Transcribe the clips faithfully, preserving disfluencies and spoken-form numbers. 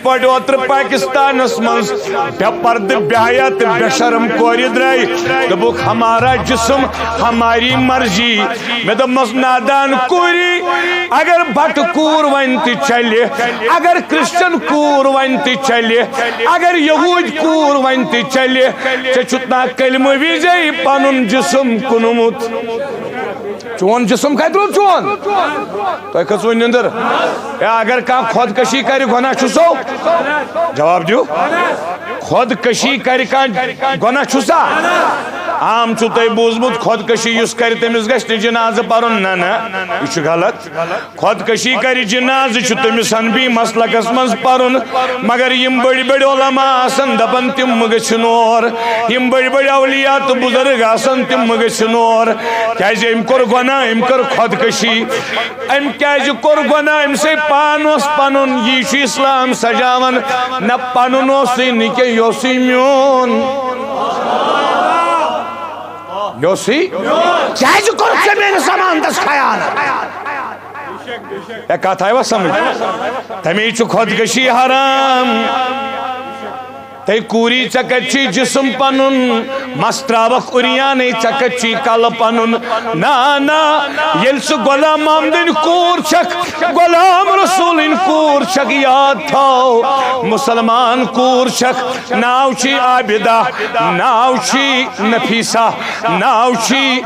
پٲٹھۍ اوترٕ پاکستانس منٛز بے پردٕ، بے حیا تہٕ بے شرم کورِ درٛاے، دوٚپُکھ، "ہمارا جسم، ہماری مرضی۔" مےٚ دوٚپمس، "نادان کوٗری، اگر بٹہٕ کوٗر ونہِ تہِ چلہِ، اگر کرسچن کوٗر ونہِ تہِ چلہِ، اگر یہوٗدۍ کوٗر ونہِ تہِ چلہِ، ژےٚ چھُتھ نا کلمہٕ وِزے پنُن جسم کُنمُت؟" چون جسم کتہِ روٗد چون؟ تۄہہِ کھٔژوٕ نِندٕر؟ یا اگر کانٛہہ خۄدکٔشی کرِ، گۄناہ چھُ سو؟ جواب دِیِو۔ خۄدکٔشی کرِ کانٛہہ، گۄناہ چھُ سا؟ عام چھُو تۄہہِ بوٗزمُت، خۄدکٔشی یُس کرِ، تٔمِس گژھِ نہٕ جنازٕ پرُن۔ نہ، نہ، یہِ چھُ غلط۔ خۄدکٔشی کرِ جنازٕ چھُ تٔمِس حنفی مسلکس منٛز پرُن، مگر یِم بٔڑۍ بٔڑۍ علماء آسن دپان تِم مہٕ گٔژھِو نور، یِم بٔڑۍ بٔڑۍ اولیاء تہٕ بُزرگ آسن تِم مہٕ گٔژھِو نور۔ کیازِ أمۍ کوٚر گۄناہ، أمۍ کٔر خۄدکٔشی۔ أمۍ کیازِ کوٚر گۄناہ؟ أمۍ سٕے پان اوس پنُن، یی چھُ اسلام سجاوان۔ نہ پنُن اوسُے نہٕ کینٛہہ، یہِ اوسُے میون۔ یہِ اوسُے۔ کیازِ کوٚر ژےٚ میٲنِس امانتس خیانت؟ ہے، کتھ آیوا سمجھ؟ تمے چھُ خۄدکشی حرام۔ تہٕ کوٗری، ژےٚ کتہِ چھُے جسم پنُن؟ مس تراوکھ عریانے، ژےٚ کتہِ چھُے کلہٕ پنُن؟ نا، نا، ییٚلہِ ژٕ غلام محمدٕنۍ کوٗر چھکھ، غلام رسولٕنۍ کوٗر چھکھ، یاد تھاو، مسلمان کوٗر چھکھ، ناو چھُے عابدہ، ناو چھُے نفیسہ، ناو چھُے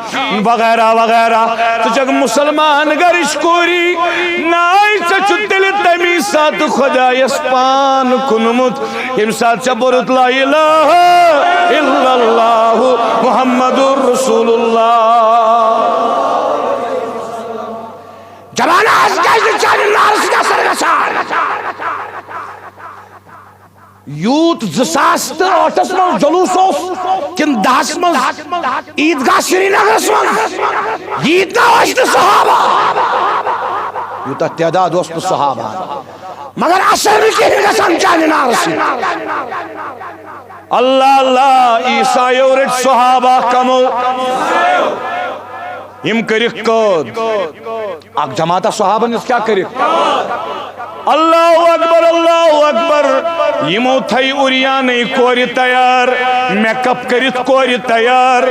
وغیرہ وغیرہ۔ ژٕ چھکھ مسلمان گرٕچ کوٗری، ناے ژےٚ چھُ تیٚلہِ تمی ساتہٕ خۄدایس پان کُنمُت، ییٚمہِ ساتہٕ ژےٚ بوٚرُتھ لا الہ الا اللہ محمد رسول اللہ۔ جوانا، از کیازِ نہٕ چانہِ نارٕ سۭتۍ اثر گژھان؟ یوٗت زٕ ساس تہٕ ٲٹھس منٛز جلوٗس اوس کِنہٕ دَہس منٛز عیٖدگاہ سرینگرس منٛز؟ ییٖتۍ نہ ٲسۍ نہٕ صحابہ، یوٗتاہ تعداد اوس نہٕ صحابہ، مگر اثر نہٕ کِہیٖنۍ گژھان چانہِ نارٕ سۭتۍ۔ اللہ اللہ، عیسایو رٔٹۍ صحابہ کمو، یِم کٔرِکھ قٲد۔ اکھ جماعتہ صحابن یُس کیٛاہ کٔرِکھ؟ اللہ اکبر، اللہ اکبر۔ یِمو تھٲے عریانٕے کورِ تیار، میک اپ کٔرِتھ کورِ تیار،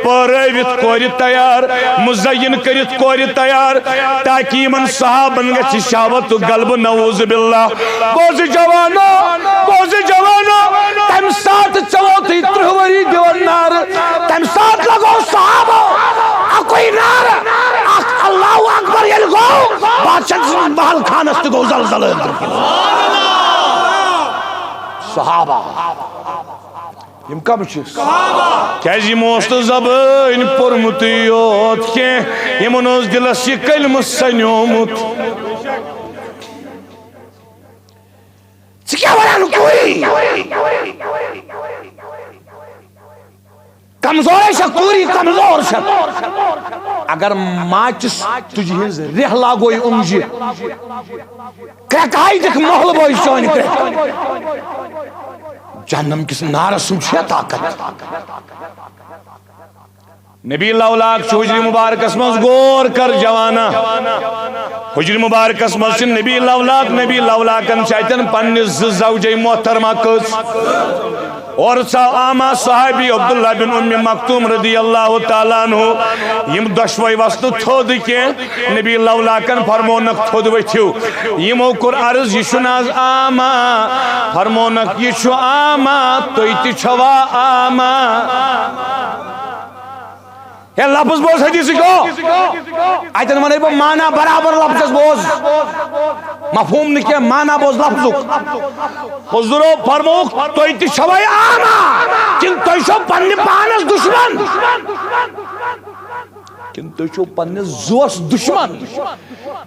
پٲرٲوِتھ کورِ تیار، مزین کٔرِتھ کورِ تیار، تاکہ یِمن صحابن گژھِ شہوت تہٕ غلبہٕ، نعوذ باللہ۔ بوزِ جوانو، بوزِ جوانو، تمہِ ساتہٕ چلو تُہۍ ترٕٛہ ؤری دِوان نعرٕ، تمہِ ساتہٕ لگو صحابو اکُے نعرٕ، اکھ اللہ اکبر ییٚلہِ گوٚو، بادشاہ سٕنٛدِس محل خانس تہِ گوٚو زلزلہٕ أنٛدرٕ کِنۍ۔ صحابہ۔ یِم کم چھِ؟ کیازِ یِمو اوس نہٕ زبٲنۍ پوٚرمُتٕے یوت کینٛہہ، یِمن اوس دِلس یہِ کلمہٕ سنیومُت۔ ژٕ کیٛاہ ونان کوٗری؟ کمزورے چھکھ کوٗری، کمزور چھکھ۔ اگر ماچس تُجہِ ہٕنٛز ریٚہہ لاگوے اوٚنٛگجہِ، کرٛٮ۪کہٕ ہاے دِکھ محلہٕ بوے چٲنۍ کرٛٮ۪کہٕ۔ جہنم کِس نارس سُنٛد چھُ طاقت۔ نبی لولاک چھُ حجرِ مبارکس منٛز، غور کر جوانا۔ حجرِ مبارکس منٛز چھِ نبی لولاک، نبی لولاکن چھِ اتٮ۪ن پننہِ زٕ زوجے محترمہ کٔژ؟ اورٕ ژاو آما صحابی عبداللہ بن ام مکتوم رضی اللہ تعالیٰ عنہ۔ یِم دۄشوے وسنہٕ تھوٚد کینٛہہ، نبی لولاکن فرمونکھ، "تھوٚد ؤتھِو۔" یِمو کوٚر عرض، "یہِ چھُنہٕ از آما؟" فرمونکھ، "یہِ چھُ آما، تُہۍ تہِ چھوا آما؟" ہے لفظ بوز حدیثٕچ، او۔ اتٮ۪ن ونَے بہٕ معنی برابر لفظس بوز۔ مفہوم نہٕ کینٛہہ، معنی بوز لفظُک۔ حضورو فرمووُکھ، "تُہۍ تہِ چھوے آما؟ کِنہٕ تُہۍ چھو پننہِ پانس دشمن؟ کِنہٕ تُہۍ چھو پننِس زُوس دشمن؟"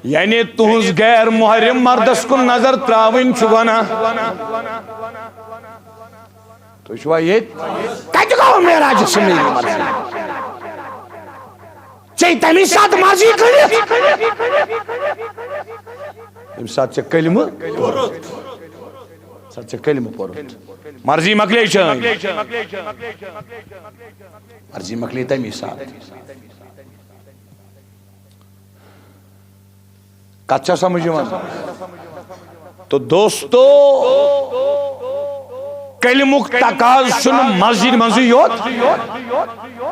یعنی تُہنٛز غیر محرم مردس کُن نظر تراوٕنۍ چھُ گۄناہ۔ تُہۍ چھِوا ییٚتہِ؟ کَتہِ گوٚو معراج سمیٖر مرضی؟ ژےٚ تَمی ساتہٕ مرضی کٔرِتھ۔ ییٚمہِ ساتہٕ ژےٚ کلمہٕ پوٚرُتھ۔ ساتہٕ ژےٚ کلمہٕ پوٚرُتھ۔ مرضی مۄکلے چٲنۍ۔ مرضی مۄکلے تَمی ساتہٕ۔ کتھ چھا سمجھ یِوان؟ تو دوستو، کلمُک تقاضہٕ چھُنہٕ مسجد منٛزٕے یوت،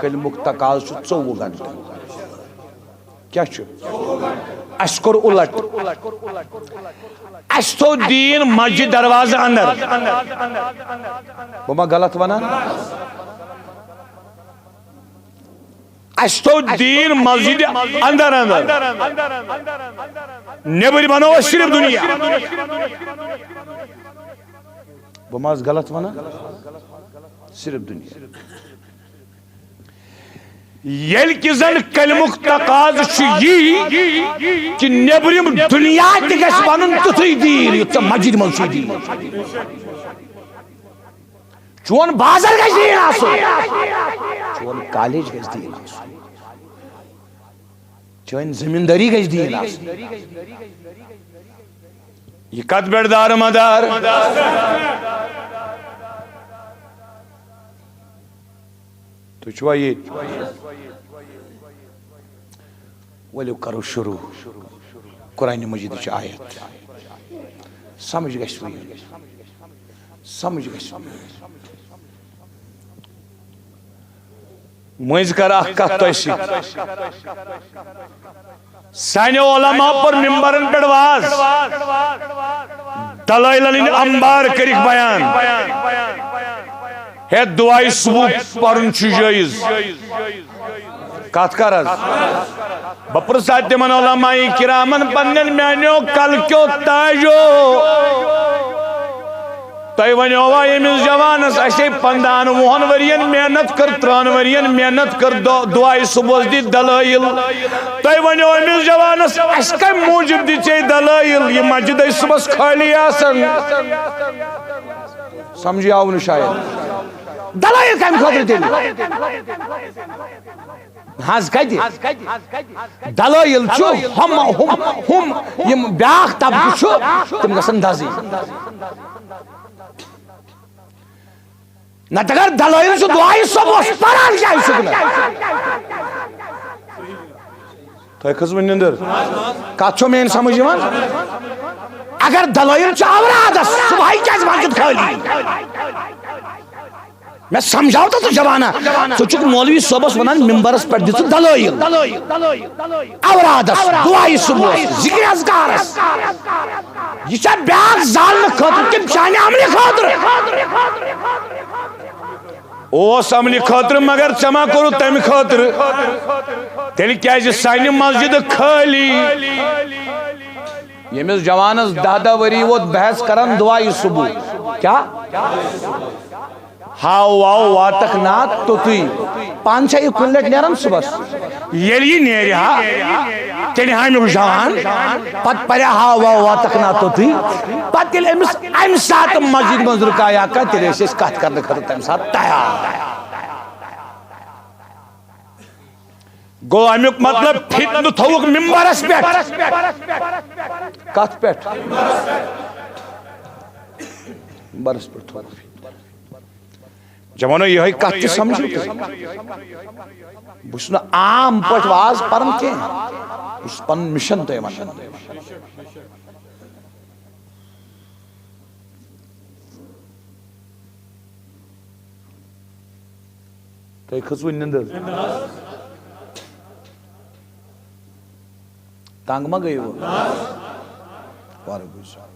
کلمُک تقاضہٕ چھُ ژوٚوُہ گھنٹہٕ۔ کیٛاہ چھُ؟ اَسہِ کوٚر اُلٹ، اَسہِ تھوٚو دیٖن مسجد دروازٕ اندر۔ بہٕ ما غلط وَنان؟ اَسہِ تھوٚو دیٖن مسجد اندر اندر، نیٚبٕرۍ بنوو أسۍ صرف دُنیا۔ بہٕ ما حظ غلط وَنان؟ صرف دُنیا۔ ییٚلہِ کہِ زن کلمُک تقاضہٕ چھُ یی کہِ نیٚبرِم دُنیا تہِ گژھِ وَنُن تیُتھُے دیٖن یُتھ ژےٚ مسجد منٛز چھُے دیٖن۔ چون بازر گژھِ دیٖن آسُن، چون کالج گژھِ دیٖن آسُن، چٲنۍ زٔمیٖندٲری گژھِ دیٖن آسٕنۍ۔ یہِ کتھ پٮ۪ٹھ دارمدار؟ تُہۍ چھِوا ییٚتہِ؟ ؤلِو کرو شروع۔ قرآن مجیدٕچ آیت سمجھ گژھِ وۄنۍ یِنۍ۔ سمجھ گژھِ وۄنۍ یِنۍ۔ مٔنٛزۍ کر اکھ کتھ تۄہہِ سۭتۍ۔ سانیو علماء پر ممبرن پٮ۪ٹھ واز، دلائلن ہٕنٛدۍ انبار کٔرِکھ بیان۔ ہے، دعائے صبح پرُن چھُ جٲیز۔ کتھ کر حظ؟ بہٕ پرژھا تِمن علماء کرامن پننٮ۪ن، میانیو کلکیو تاجو، تۄہہِ ونیوا ییٚمِس جوانس، اسے پندہن وُہن ؤرین محنت کٔر، ترہن ؤرین محنت کٔر، دۄ-، دعائے صبحس دِتۍ دلائل۔ تۄہہِ ونیو أمِس جوانس، اسہِ کمہِ موٗجوٗب دِژے دلائل؟ یہِ مسجد ٲسۍ صبحس خٲلی آسان۔ سمجھی آو نہٕ شاید۔ دلائل کمہِ خٲطرٕ تیٚلہِ؟ حظ کتہِ؟ دلائل چھُ ہم، ہم، ہم، یِم بیاکھ طبقہٕ چھُ، تِم گژھن دزٕنۍ۔ نتہٕ اگر دلائل چھُ دعائے صبحس پران کیازِ چھُکھ نہٕ؟ تۄہہِ کھٔژوٕ نِندٕر؟ کتھ چھو میٲنۍ سمجھ یِوان؟ اگر دلائل چھُ اورادس، صبحٲے کیازِ مسجد خٲلی؟ مےٚ سمجھاو تہٕ ژٕ جوانا، ژٕ چھُکھ مولوی صٲبس ونان ممبرس پٮ۪ٹھ دِ ژٕ دلٲیل۔ اورادس، دعایہِ صبحس، ذکر اذکارس۔ یہِ چھا بیاکھ زالنہٕ خٲطرٕ کِنہٕ چانہِ عملہِ خٲطرٕ؟ اوس عملہِ خٲطرٕ، مگر ژےٚ ما کوٚرُتھ تمہِ خٲطرٕ؟ تیٚلہِ کیازِ سانہِ مسجدٕ خٲلی؟ ییٚمِس جوانس دَہ دَہ ؤری ووت بحث کران دعایہِ صبح۔ کیٛاہ؟ ہاو واو واتکھ نا توٚتُے۔ پانہٕ چھا یہِ کُنہِ لٹہِ نیران صُبحس؟ ییٚلہِ یہِ نیرِ ہا، تیٚلہِ ہا امیُک جوان، پتہٕ پرِ ہا ہاو واو واتکھ نا توٚتُے۔ پتہٕ ییٚلہِ أمِس امہِ ساتہٕ مسجد منٛز رُکایا کانٛہہ، تیٚلہِ ٲسۍ أسۍ کتھ کرنہٕ خٲطرٕ تمہِ ساتہٕ تیار۔ گوٚو امیُک مطلب، فتنہٕ تھوٚوُکھ ممبرس پٮ۪ٹھ۔ کتھ پٮ۪ٹھ؟ ممبرس پٮ۪ٹھ تھوٚوُکھ۔ جوانو، یِہوٚے کتھ تہِ سمجھِو تُہۍ۔ بہٕ چھُس نہٕ عام پٲٹھۍ واز پران کینٛہہ، بہٕ چھُس پنُن مِشن تۄہہِ ونان۔ تۄہہِ کھٔژوٕ نِندٕر؟ تنگ ما گٔیوٕ؟ وعلیکم السلام۔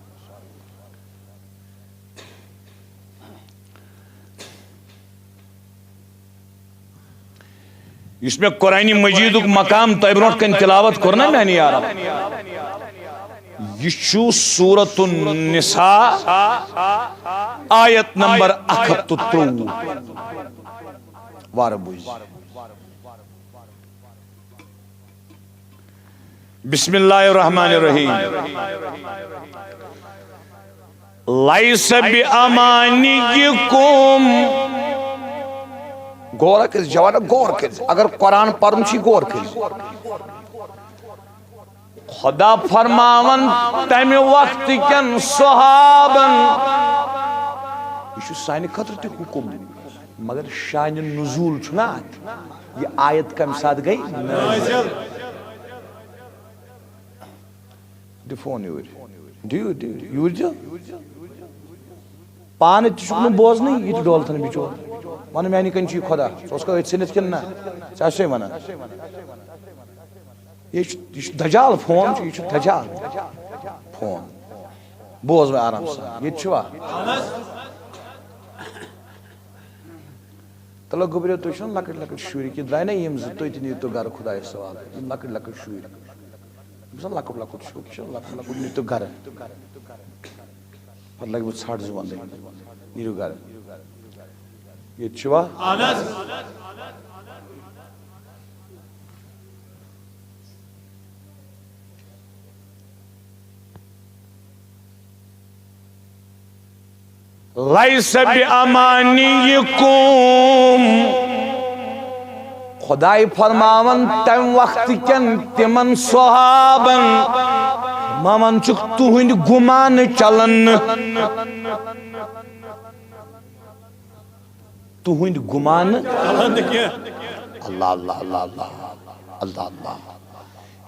یُس مےٚ قرآنِ مجیدُک مقام تۄہہِ برونٛٹھ کنہِ تلاوت کوٚر نا میانہِ یارو، یہِ چھُ سورۃ النساء، آیت نمبر اکھ ہتھ تہٕ ترٛۆوُہ۔ وارٕ بوٗزِو۔ بسم اللہ الرحمن الرحیم۔ لیس بامانیکم۔ غور کٔرِتھ، جوانو، غور کٔرِتھ۔ اگر قرآن پرُن چھُ، غور کٔرِتھ۔ خدا فرماوان تمہِ وقتہٕ کٮ۪ن صحابن، یہِ چھُ سانہِ خٲطرٕ تہِ حُکم، مگر شانِ نزول چھُنہ اتھ۔ یہِ آیت کمہِ ساتہٕ گٔے نٲزِل؟ دِ فون یوٗرۍ۔ دِیِو، دِیِو، یوٗرۍ دِیِو۔ پانہٕ تہِ چھُکھ نہٕ بوزنٕے، یہِ تہِ ڈولتھن بِچور۔ وَن، میٛانہِ کِنۍ چھُ یہِ خۄدا؟ ژٕ اوسکھا أتھۍ سٔنِتھ کِنہٕ نہ؟ ژےٚ آسے وَنان۔ یہِ چھُ، یہِ چھُ دجال فون چھُ، یہِ چھُ دجال فون۔ بوز وۄنۍ آرام سان، ییٚتہِ چھُوا؟ تلہٕ گوٚبرِو، تُہۍ چھِو نہ لۄکٕٹۍ لۄکٕٹۍ شُرۍ، کہِ درٛاے نہ یِم زٕ، تُہۍ تہِ نِیِو تو گرٕ خۄدایَس حوالہٕ۔ یِم لۄکٕٹۍ لۄکٕٹۍ شُرۍ، یِم زَن لۄکُٹ لۄکُٹ چھُ، یہِ چھُ لۄکُٹ لۄکُٹ، نِیِو تو گرٕ۔ پتہٕ لگہِ بہٕ ژھٹ زٕ وَندٕنۍ، نیٖرِو گرٕ۔ ییٚتہِ چھُوا؟ لیس بامانیکم۔ خداے فرماون تمہِ وقتہٕ کٮ۪ن تِمن صحابن، فرماوان چھُکھ، تُہنٛدۍ گُمان چلن نہٕ۔ تُہنٛدۍ گُمان۔ اللہ، اللہ، اللہ، اللہ، اللہ، اللہ۔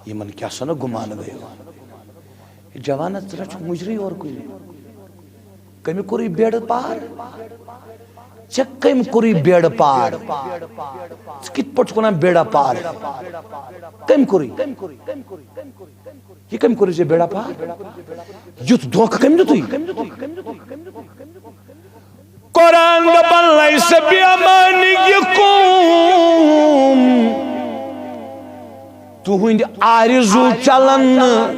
یِمن کیٛاہ سا نہٕ گُمان گٔیو۔ ہے جوانا، ژٕ رَچھ مُجرٕے اورٕ کُنہِ۔ کٔمۍ کوٚرُے بیڑٕ پار؟ ژےٚ کٔمۍ کوٚرُے بیڑٕ پار؟ ژٕ کِتھ پٲٹھۍ چھُکھ وَنان بیڑا پار؟ کٔمۍ کوٚرُے؟ یہِ کٔمۍ کوٚرُے ژےٚ بیڑا پار؟ یُتھ دھوکہٕ کٔمۍ دیُتُے؟ قرآن دپان، لیس بامانیکم، تُہنٛدۍ آرزو چلن نہٕ۔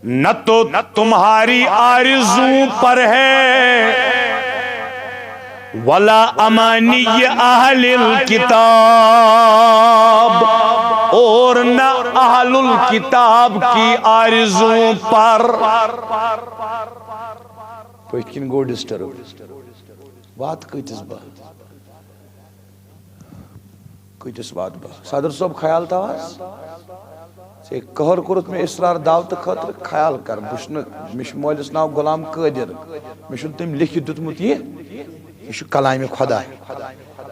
نہ تو تمہاری آرزو پر ہے، ولا امانی اہل الکتاب، اور نہ اہل الکتاب کی آرزو پر۔ پٔتھۍ کِنۍ گوٚو ڈسٹرب۔ وات کۭتِس بہٕ؟ کۭتِس وات بہٕ؟ صدر صٲب، خیال تھاو حظ۔ ژےٚ قہر کوٚرُتھ مےٚ اصرار دعوتہٕ خٲطرٕ، خیال کر۔ بہٕ چھُس نہٕ، مےٚ چھُ مٲلِس ناو غلام قٲدر، مےٚ چھُنہٕ تٔمۍ لیکھِتھ دیُتمُت یہِ، یہِ چھُ کلامِ خدا۔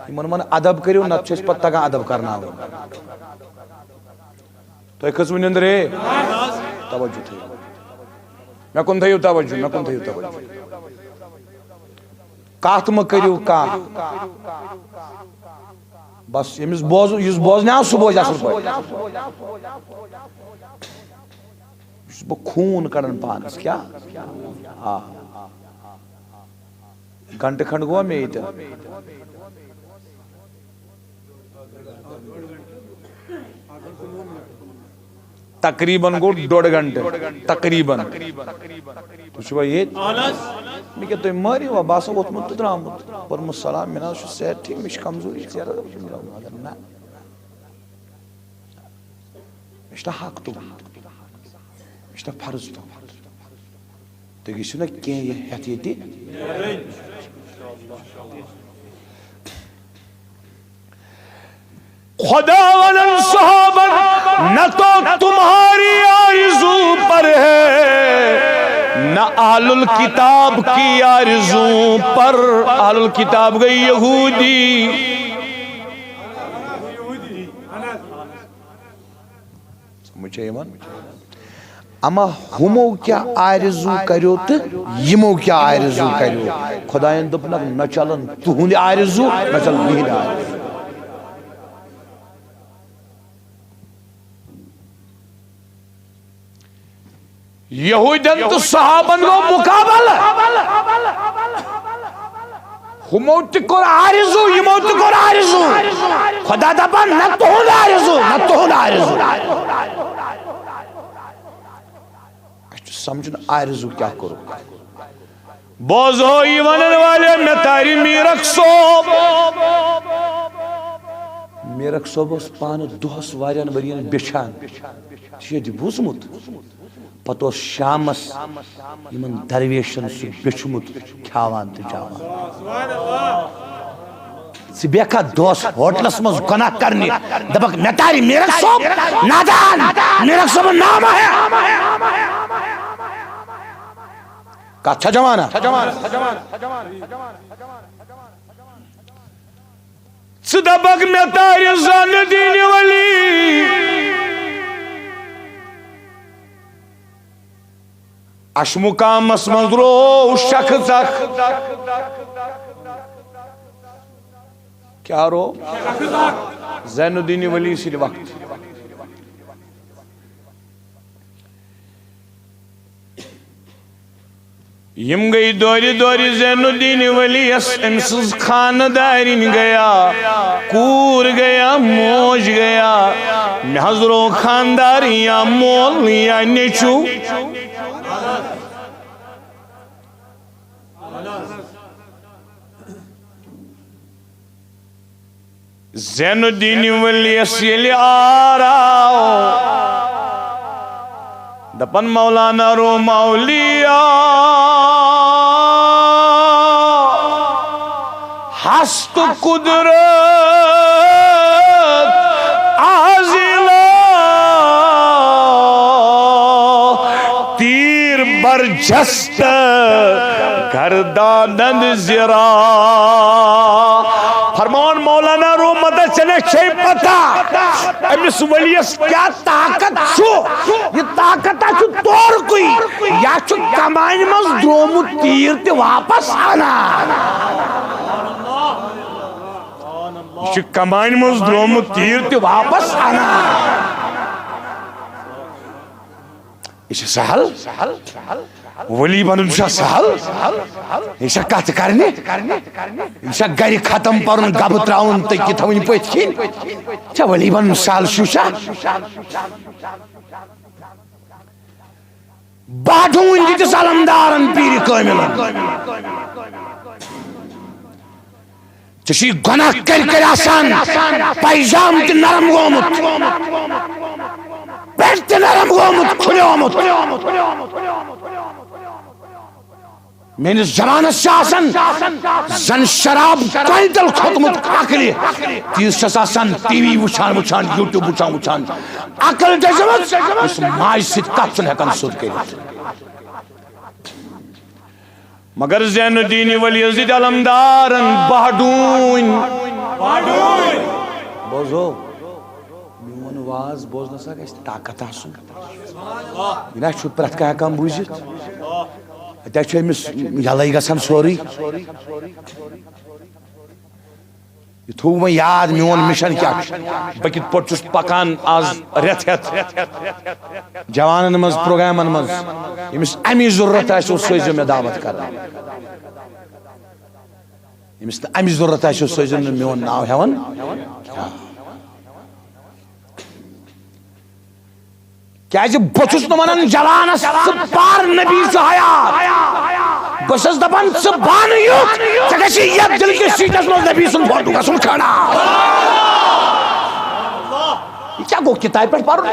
یِمن وَن ادب کٔرِو، نتہٕ چھُ اَسہِ پتہٕ تگان ادب کرناوُن۔ تۄہہِ کھٔژوٕ نِندرے؟ توجہ تھٲیِو۔ مےٚ کُن تھٲیِو توجہ، مےٚ کُن تھٲیِو توجہ۔ کتھ مہٕ کٔرِو کانٛہہ۔ بس ییٚمِس بوزُن، یُس بوزنہِ آو، سُہ بوزِ اصل پٲٹھۍ۔ یُس بہٕ خوٗن کڑان پانس، کیٛاہ؟ آ۔ گھنٹہٕ کھنڈ گوٚوا مےٚ ییٚتہِ؟ تقریباً گوٚو ڈوٚڈ گھنٹہٕ، تقریباً۔ تُہۍ چھِوا ییٚتہِ؟ مےٚ کیٛاہ، تُہۍ مٲرِو وۄنۍ، بہٕ آسہٕ ووٚتھمُت تہٕ درٛامُت، پوٚرمُت سلام، مےٚ نہ حظ چھُ صحت ٹھیٖک، مےٚ چھِ کمزوری، ژیر حظ، مگر نہ۔ مےٚ چھُنہ حق تُہُنٛد، مےٚ چھُنہ فرض تُہُنٛد۔ تُہۍ گٔژھِو نہ کینٛہہ یہِ ہٮ۪تھ ییٚتہِ۔ خدا ونن صحابن، نہ تو تمہاری آرزو پر ہے، نہ اہل الکتاب کی آرزو پر۔ اہل الکتاب گٔے یہودی۔ سمجھ چھا یِوان؟ اما ہُمو کیٛاہ آرزو کریو تہٕ یِمو کیٛاہ آرزو کریو؟ خدایَن دوٚپنکھ، نہ چلن تُہُنٛد آرزو، نہ چلن یِہِنٛدۍ آرزو۔ یہودین تہٕ صحابن گوٚو مقابلہٕ۔ ہُمو تہِ کوٚر آرزو، یِمو تہِ کوٚر آرزو۔ خدا دپان، نہ تُہُنٛد آرزو، نہ تُہُنٛد آرزو۔ اَسہِ چھُ سمجھُن آرزو کیٛاہ کوٚرُکھ۔ بوزو یہِ ونن والے، مےٚ تارِ میٖرک صٲب۔ میٖرک صٲب اوس پانہٕ دۄہس واریاہن ؤرین بیچھان۔ چھُ یہِ تہِ بوٗزمُت؟ پتہٕ اوس شامس یِمن درویشن سُہ بیچھمُت کھیاوان تہٕ چاوان۔ ژٕ بیکھا دۄہس ہوٹلس منٛز گۄناہ کرنہِ، دپکھ مےٚ تارِ میٖرک صٲب؟ نادان، میٖرک صٲبُن ناو ما ہے؟ کتھ چھا جوانا؟ ژےٚ ژٕ دپکھ مےٚ تارِ زینُالدین ولی۔ اَشہِ مُقامس منٛز روو شخص اکھ۔ کیٛاہ روو؟ زینُالدین ولی سٕنٛدِ وقتہٕ۔ یِم گٔے دورِ دورِ زینُالدین ولیس، أمۍ سٕنٛز خانٛدارِنۍ گٔیا، کوٗر گٔیا، موج گٔیا۔ مےٚ حض روو خانٛدار یا مول یا نیٚچوٗ۔ زینُالدین ولیس ییٚلہِ آر آو، دپان، مولانا روم اولیا، ہست قدرت از الہ، تیر برجست گردانند زرا۔ فرمان مولانا روم، مدد، ژےٚ نہ چھے پتہ أمِس ولیس کیٛاہ طاقت چھُ۔ یہِ طاقت چھُ تورکُے، یا چھُ کمانہِ منٛز درٛومُت تیٖر تہِ واپس انان۔ یہِ چھُ کمانہِ منٛز درٛومُت تیٖر تہِ واپس انان۔ یہِ چھُ سہل؟ ولی بنُن چھا سہل؟ یہِ چھا کتھ کرنہِ؟ یہِ چھا گرِ ختم پرُن، گبہٕ تراوُن تہٕ کہِ تھاوٕنۍ پٔتھۍ کِنۍ؟ چھا ولی بنُن سہل؟ شوٗشا؟ باڈوٗنۍ دِتِس علمدارن پیٖرِ کٲمِلن۔ ژےٚ چھُے گۄناہ کٔرۍ کٔرۍ آسان، پیجام تہِ نرم گوٚمُت، پٮ۪نٹ تہِ نرم گوٚمُت، کھُلیومُت۔ میٲنِس جوانس چھِ آسان زن شراب کوینٹل کھوٚتمُت عقلہِ، تیٖژ چھَس آسان ٹی وی وٕچھان وٕچھان، یوٗٹیوب وٕچھان وٕچھان عقل دٔجمٕژ، یُس ماجہِ سۭتۍ کتھ چھُنہٕ ہٮ۪کان سیوٚد کٔرِتھ۔ مگر زین الدین ولی یزید علمدارن باڈوٗنۍ۔ بوزو، میون واز بوزنس ہا گژھِ طاقت آسُن۔ یہِ نہ چھُ پرٛٮ۪تھ کانٛہہ ہٮ۪کان بوٗزِتھ۔ اَتہِ چھُ أمِس یَلَے گژھان سورُے۔ یہِ تھوٚو وۄنۍ یاد، میون مِشن کیٛاہ چھُ، بہٕ کِتھ پٲٹھۍ چھُس پکان آز رٮ۪تھ ہٮ۪تھ۔ جوانن منٛز، پروگرامن منٛز، ییٚمِس اَمی ضروٗرت آسہِ، سُہ سوٗزِو مےٚ دعوت کرنہِ۔ ییٚمِس نہٕ اَمِچ ضروٗرت آسہِ، سُہ سوٗزِو نہٕ میون ناو ہٮ۪وان۔ کیازِ بہٕ چھُس نہٕ وَنان جوانس، ژٕ پَر، نبی چھُ حیات۔ بہٕ چھُس دَپان، ژٕ بَن یُتھ، ژےٚ گژھِ یَتھ دِل کِس سیٖٹَس منٛز نبی سُنٛد فوٹو گژھُن کھڑا۔ یہِ کیٛاہ گوٚو کِتابہِ پٮ۪ٹھ پَرُن؟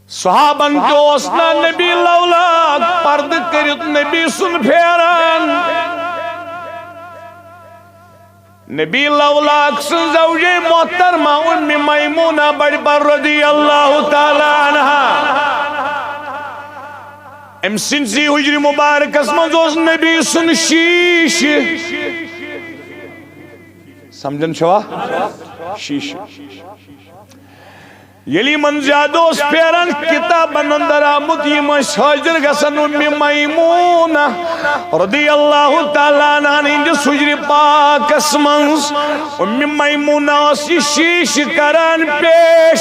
صحابن تہِ اوس نہ نبی لولاک پردٕ کٔرِتھ نبی سُنٛد پھیران۔ نبی لولاک سٕنٛز زوجے محترمہ ام میمونہ بڑبر رضی اللہ تعالی عنہا۔ أمۍ سٕنٛدسٕے حجرِ مبارکس منٛز اوس نبی سُنٛد شیٖشہٕ۔ سمجھان چھوا؟ شیٖشہٕ۔ ییٚلہِ یِمن زیادٕ اوس پھیران، کِتابن اندر آمُت، یِم ٲسۍ حٲضِر گژھان اُمہِ میمونہ رضی اللہ تعالیٰ عنہا ہٕنٛدِس حُجرِ پاکس منٛز۔ اُمہِ میمونہ ٲس یہِ شیٖشہٕ کران پیش۔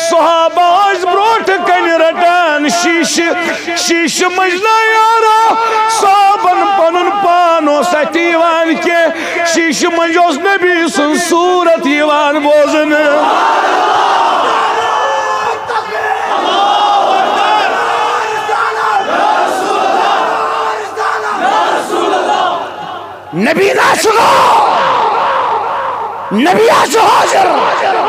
صحابہ ٲسۍ برٛونٛٹھٕ کنہِ رٹان شیٖشہٕ۔ شیٖشہٕ مٔنٛزۍ نہ یارا، صحابن پنُن پان اوس اَتھِ یِوان کینٛہہ۔ شیٖشہٕ مٔنٛزۍ اوس نبی سٕنٛز صوٗرت یِوان بوزنہٕ۔ نبی نہ چھُ، نبی ہا چھُ حٲضِر،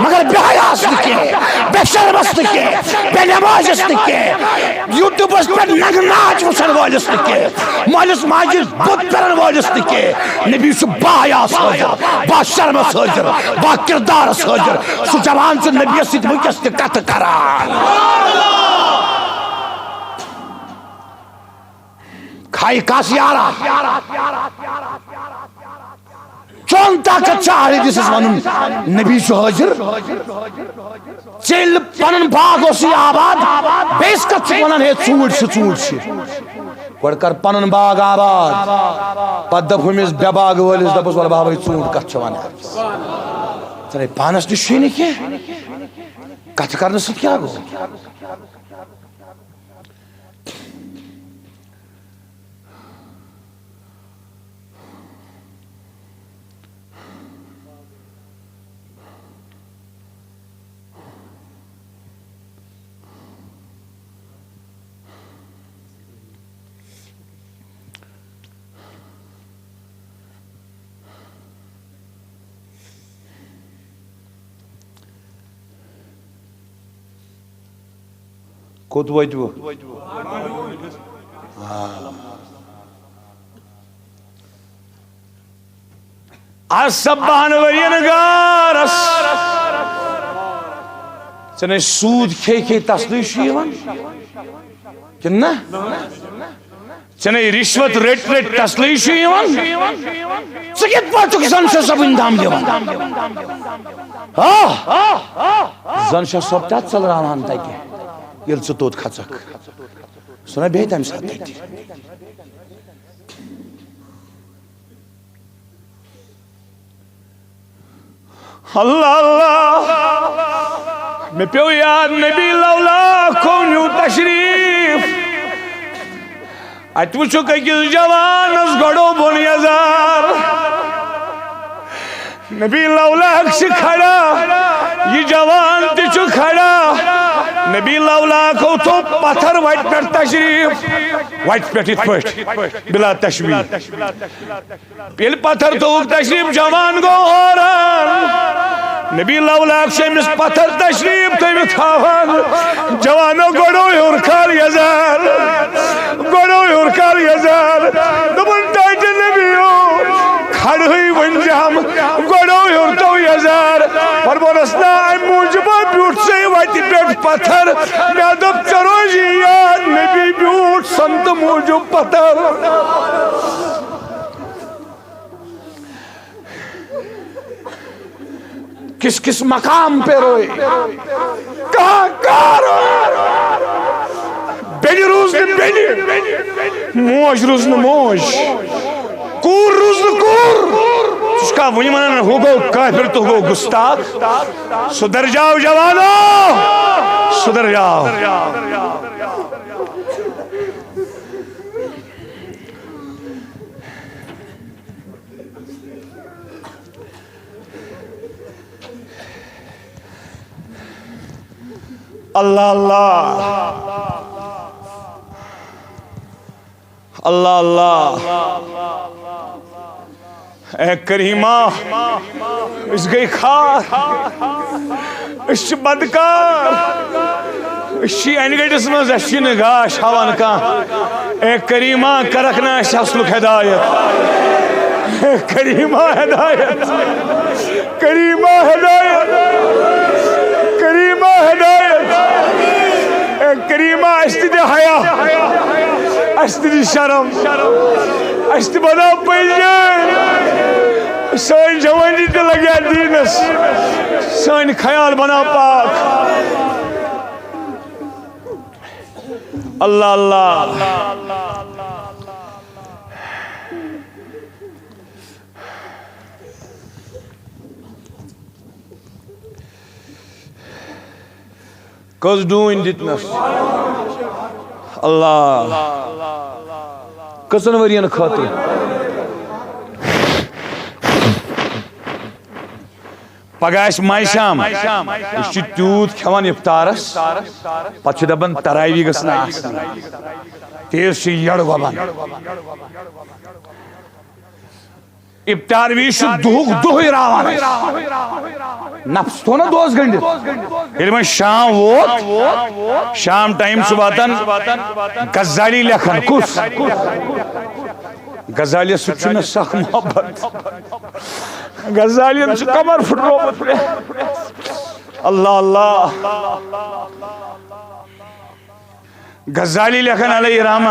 مگر بے حیاہس نہٕ کینٛہہ، بے شرمس نہٕ کینٛہہ، بے نمازس نہٕ کینٛہہ، یوٗٹیوٗبس پٮ۪ٹھ ننٛگہٕ ناچ وٕچھن وٲلِس نہٕ کینٛہہ، مٲلِس ماجہِ بُت پھِرن وٲلِس نہٕ کینٛہہ۔ نبی چھُ با حیاہس حٲضِر، با شرمس حٲضِر، با کردارس حٲضِر۔ سُہ جوان چھُ نبیَس سۭتۍ وٕنکیٚس تہِ کتھٕ کران۔ اے کس یارا، چون طاقت چھا اہل حدیثس ونُن نبی چھُ حٲضِر؟ ژےٚ ییٚلہِ پنُن باغ اوسُے آباد، بیٚیِس کتھ چھُکھ ونان ہے ژوٗنٛٹھۍ چھِ، ژوٗنٛٹھۍ چھِ؟ گۄڈٕ کر پنُن باغ آباد، پتہٕ دپ ہُمِس بے باغ وٲلِس، دپُس وَلہٕ بابا، یہِ ژوٗنٛٹھ کتھ چھِ ونان؟ ژےٚ نے پانس نِش چھُے نہٕ کینٛہہ، کتھِ کرنہٕ سۭتۍ کیٛاہ گوٚو؟ کوٚت وٲتوٕ؟ آ۔ از سپدہن ؤرین گارس۔ ژےٚ نے سوٗد کھے کھے تسلی چھُ یِوان کِنہٕ نہ؟ ژےٚ نے رِشوت رٔٹۍ رٔٹۍ تسلی چھُ یِوان؟ ژٕ کِتھ پٲٹھۍ چھُکھ زن شاہ صٲبٕنۍ دم دِوان؟ آ، زن شاہ صٲب تہِ ژٔلراوہن تتہِ، ییٚلہِ ژٕ توٚت کھژکھ۔ سُہ نہ بیٚہہِ تمہِ ساتہٕ تتہِ۔ اللہ اللہ، مےٚ پیوٚو یاد نبی لولا کھو نیوٗ تشریف۔ اتہِ وٕچھُکھ أکِس جوانس گۄڈو بۄن یزار۔ نبی لولا چھِ کھڑا، یہِ جوان تہِ چھُ کھڑا۔ نبی لولا کھو تھوٚو پتھر وتہِ پٮ۪ٹھ تشریف، وتہِ پٮ۪ٹھ یِتھ پٲٹھۍ بلا تشبیہ۔ ییٚلہِ پتھر تھوٚوُکھ تشریف، جوان گوٚو حٲران۔ نبی لولاک چھُ أمِس پتھر تشریف تھٲوِتھ ہاوان۔ جوانو گۄڈو ہیوٚر کھال یزار، گۄڈو ہیوٚر کھال یزار۔ دوٚپُن، ٹاٹہِ نبیو، کھڑہٕے ؤنۍ زِہم، گۄڈو ہیوٚر تو یزار۔ فرمونس، نہ، امہِ موٗجوٗب ہا بیوٗٹھ ژےٚ وتہِ پٮ۪ٹھ پتھر۔ مےٚ دوٚپ، ژےٚ روزی یاد، نبی بیوٗٹھ سنتہٕ موٗجوٗب پتھر۔ کس کس مقام پہ روئے، کہاں کہاں روئے۔ بیٚنہِ روٗز نہٕ بیٚنہِ، موج روٗز نہٕ موج، کوٗر روٗز نہٕ کوٗر۔ ژٕ چھُکھا وُنہِ ونان، ہُہ گوٚو کافر تہٕ ہُہ گوٚو گُستاخ؟ سُدھر جاؤ جوانو، سُدھر جاؤ۔ اللہ اللہ، اللہ اللہ۔ اے کریمہ، أسۍ گٔے خار، أسۍ چھِ بدکار، أسۍ چھِ انہِ گٔٹِس منٛز، اَسہِ چھُنہٕ گاش ہاوان کانٛہہ۔ اے کریمہ، کرکھ نہٕ اَسہِ اصلُک ہدایت۔ اے کریمہ ہدایت، کریمہ ہدایت، کریمہ ہدایت۔ اے کریمہ، اَسہِ تہِ دِ حیا، اَسہِ تہِ دِ شرم، اَسہِ تہِ بناو پٔزۍ جٲنۍ۔ سٲنۍ جوانی تہِ لگہِ اَتھ دیٖنس، سٲنۍ خیال بناو پاک۔ اللہ اللہ۔ کٔژ ڈوٗنۍ دِتنَس؟ اللہ۔ کٔژَن ؤرِین خٲطرٕ؟ پگاہ آسہِ ماہِ شام، أسۍ چھِ تیوٗت کھٮ۪وان افطارس، پتہٕ چھِ دپان تراوی گٔژھ نہٕ آسٕنۍ، تیز چھِ یٔڑ وبان۔ افطار وِزِ چھُ دُہُک دُہٕے راوان اَسہِ۔ نفس تھوٚو نا دۄہس گٔنڈِتھ۔ ییٚلہِ وۄنۍ شام ووت، شام ٹایم چھُ واتان، غزالی لیکھان۔ کُس؟ غزالیَس سۭتۍ چھُ مےٚ سخ محبت۔ غزالیَن چھُ کمر پھُٹرومُت مےٚ۔ اللہ اللہ۔ غزالی لیکھان علیہ رحمہ،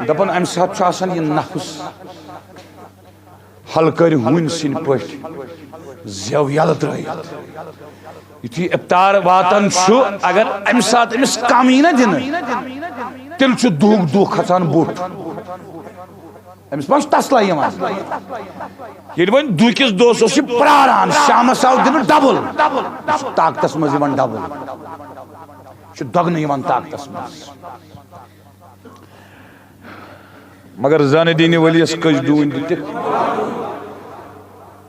دپان امہِ ساتہٕ چھُ آسان یہِ نفس ہلکٲرۍ ہوٗنۍ سٕنٛدۍ پٲٹھۍ زٮ۪و یلہٕ ترٲیِتھ۔ یُتھُے افطار واتان چھُ، اگر امہِ ساتہٕ أمِس کم یی نہ دِنہٕ، تیٚلہِ چھُ دُہُک دُہ کھسان بوٚٹھ۔ أمِس ما چھُ تسلا یِوان؟ ییٚلہِ وۄنۍ دُہکِس دۄہس اوس یہِ پراران، شامس آو دِنہٕ ڈبل، یہِ چھُ طاقتس منٛز یِوان ڈبل، یہِ چھُ دۄگنہٕ یِوان طاقتس منٛز۔ مگر زن دِنہِ ؤلِیس کٔژ ڈوٗنۍ دِتِکھ؟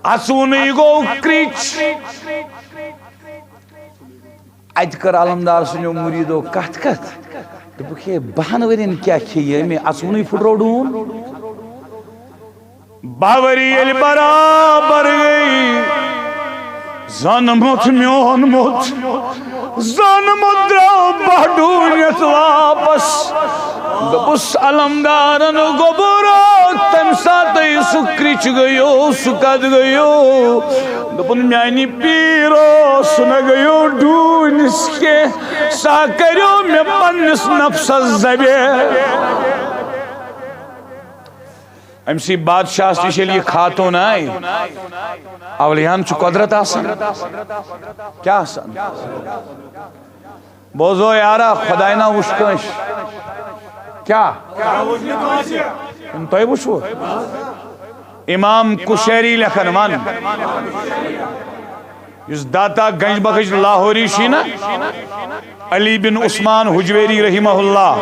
اژوُنُے گوٚو کرٛچ۔ اتہِ کٔر علمدار سٕنٛدیو مُریٖدو کتھ کتھ، دوٚپُکھ، "ہے، بہن ؤرین کیٛاہ کھیٚیہِ أمۍ؟ اژوُنُے پھُٹرو ڈوٗن۔" باہ ؤری ییٚلہِ برابر گٔے، زن موٚتھ میون موٚتھ، زن موٚتھ درٛاو باہ ڈوٗنِتھ واپس۔ دوٚپُس علمدارن، گوٚبُرو، تمہِ ساتہٕ سُہ کرٛچ گٔیو، سُہ کتھ گٔیو؟ دوٚپُن، میانہِ پیٖرو، سُہ نہ گٔیو ڈوٗنِس کینٛہہ، سا کٔرِو مےٚ پننِس نفسس ذبح۔ أمۍ سٕے بادشاہس نِش ییٚلہِ یہِ خاتوٗن آے، اولیاہن چھُ قۄدرت آسان۔ کیٛاہ آسان؟ بوزو یارا، خۄداے نا وٕچھ کٲنٛسہِ۔ کیٛاہ؟ یِم تۄہہِ وٕچھوٕ؟ امام کشیری لیکھان، ون، یُس داتا گنج بخش لاہوری چھی نا، علی بن عثمان حجویری رحمہ اللہ،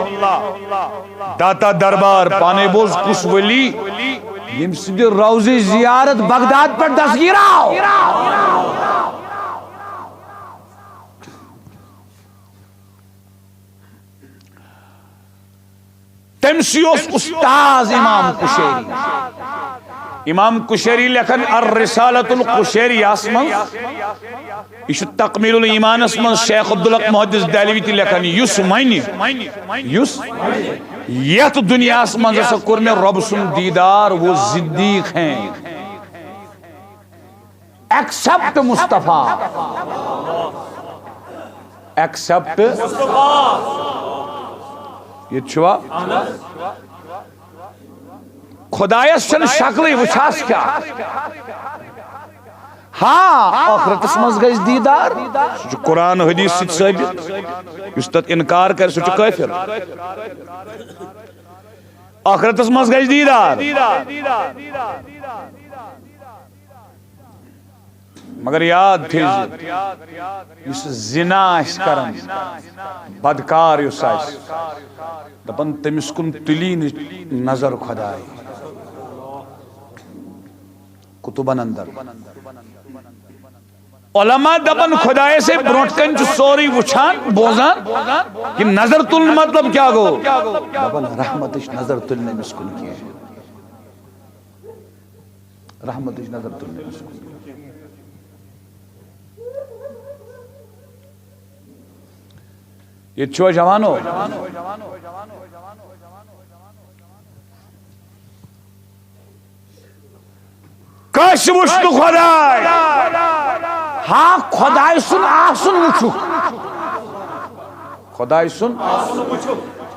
داتا دربار، پانے بوز کُس ولی، ییٚمہِ سٕنٛدِ روضہٕ زیارت بغداد پٮ۪ٹھ دستگیر آو۔ تٔمۍ سٕے اوس استاد امام کشیری۔ امام کشیری لیکھان الرسالۃ القشیریہ ہس منٛز، یہِ چھُ تکمیل الایمانس منٛز شیخ عبدالحق محدث دہلوی تہِ لیکھان، یُس ونہِ، یُس یتھ دنیاہس منٛز ہسا کوٚر مےٚ رۄب سُنٛد دیٖدار، وہ صدیق ہیں۔ ایکسپٹ مصطفیٰ، ایکسپٹ۔ ییٚتہِ چھُوا؟ خۄدایس چھنہٕ شکلٕے، وٕچھس کیٛاہ؟ ہاں، ٲخرتس منٛز گژھِ دیٖدار۔ سُہ چھُ قرآن حدیث سۭتۍ ثٲبت۔ یُس تتھ انکار کرِ، سُہ چھُ کٲفر۔ ٲخرتس منٛز گژھِ دیٖدار۔ مگر یاد تھٲیزِ، یُس زنا آسہِ کران، بدکار یُس آسہِ، دپان تٔمِس کُن تُلی نہٕ نظر خۄداے۔ کتبن اندر علماء دپان خۄدایس ہے برونٛٹھ کنہِ چھُ سورُے وٕچھان، بوزان۔ یہِ نظر تُلُن مطلب کیٛاہ گوٚو؟ دپان رحمتٕچ نظر تُلہِ نہٕ أمِس کُن کینٛہہ۔ رحمتٕچ نظر تُلنہٕ أمِس کُن۔ ییٚتہِ چھُوا جوانو؟ کٲنٛسہِ وُچھ نہٕ خۄداے۔ ہا، خۄداے سُنٛد آسُن وُچھُکھ۔ خۄداے سُنٛد۔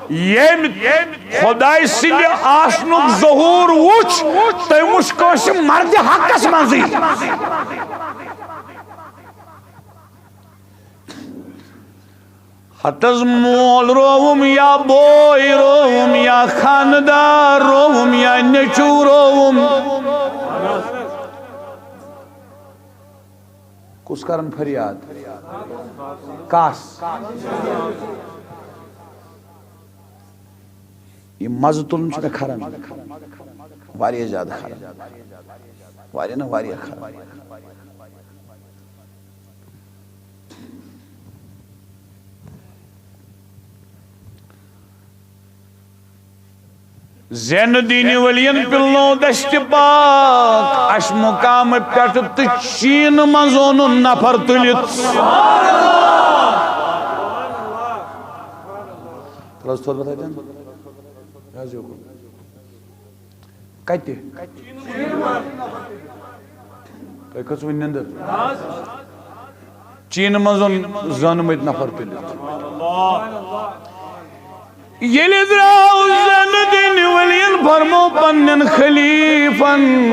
ییٚمۍ خۄداے سٕنٛدِ آسنُک ظہوٗر وُچھ، تٔمۍ وُچھ کٲنٛسہِ مردِ حقس منٛزٕے۔ ہتس مول رووُم یا بوے رووُم یا خاندار رووُم یا نیٚچوٗ رووُم۔ کُس کرن فریاد؟ کس؟ یہِ مزٕ تُلُن چھُ مےٚ کھران، واریاہ زیادٕ کھران، واریاہ نہ واریاہ کھران۔ زین الدین ولین پلنو دشت پاک، اش مقام پٮ۪ٹھ تہٕ چین منٛز اوٚنُن نفر تُلِتھ۔ تَلہٕ حظ تھوٚد بَتہٕ اَتٮ۪ن۔ یہِ حظ یوکُن۔ کَتہِ؟ تۄہہِ کھٔژوٕ نِندٕر؟ چیٖنہٕ منٛز اوٚن زٲنمٕتۍ نفر تُلِتھ۔ ییٚلہِ درٛاو زینُ الدین ؤلین فرمو پننٮ۪ن خلیفن۔